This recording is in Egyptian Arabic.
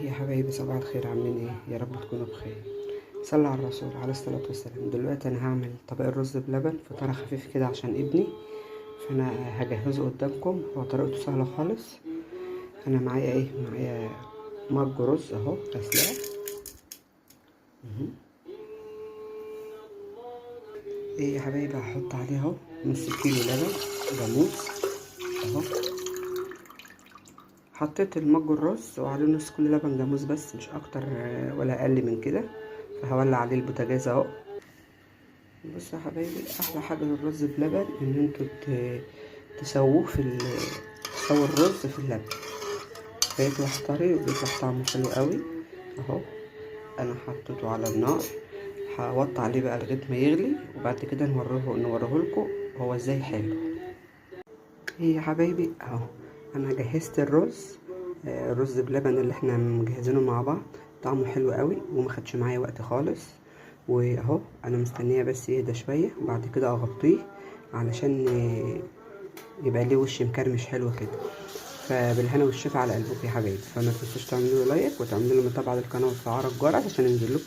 يا حبايبي، صباح الخير. عاملين ايه؟ يا رب تكونوا بخير. صلى على الرسول عليه الصلاة والسلام. دلوقتي انا هعمل طبق الرز بلبن، فطاره خفيف كده عشان ابني، فانا هجهزه قدامكم. هو طريقته سهلة خالص. انا معايا ايه؟ معايا مج رز اهو غسلاه. ايه يا حبايبي، هحط عليه اهو نص كيلو لبن جاموس اهو. حطيت المج الرز وعليه نص كيلو لبن جاموس بس، مش اكتر ولا اقل من كده. فهولع عليه البوتاجاز اهو. بصوا يا حبايبي، احلى حاجة للرز بلبن ان انتوا تسووه في تسووا الرز في اللبن، بيطلع طري وبيطلع طعمه حلو قوي اهو. انا حطيته على النار، هوطي عليه بقى لغاية ما يغلي، وبعد كده نوريه لكم هو ازاي حلو. ايه يا حبايبي اهو، انا جهزت الرز، الرز بلبن اللي احنا مجهزينه مع بعض، طعمه حلو قوي وما خدش معايا وقت خالص. واهو انا مستنيه بس يهدى شوية، وبعد كده اغطيه علشان يبقى ليه وش مكرمش حلو كده. فبالهنا والشفا على قلبكم يا حبايبي. فما تنسوش تعملوا لايك وتعملوا متابعه للقناة وتفعلوا الجرس عشان ينزل لكم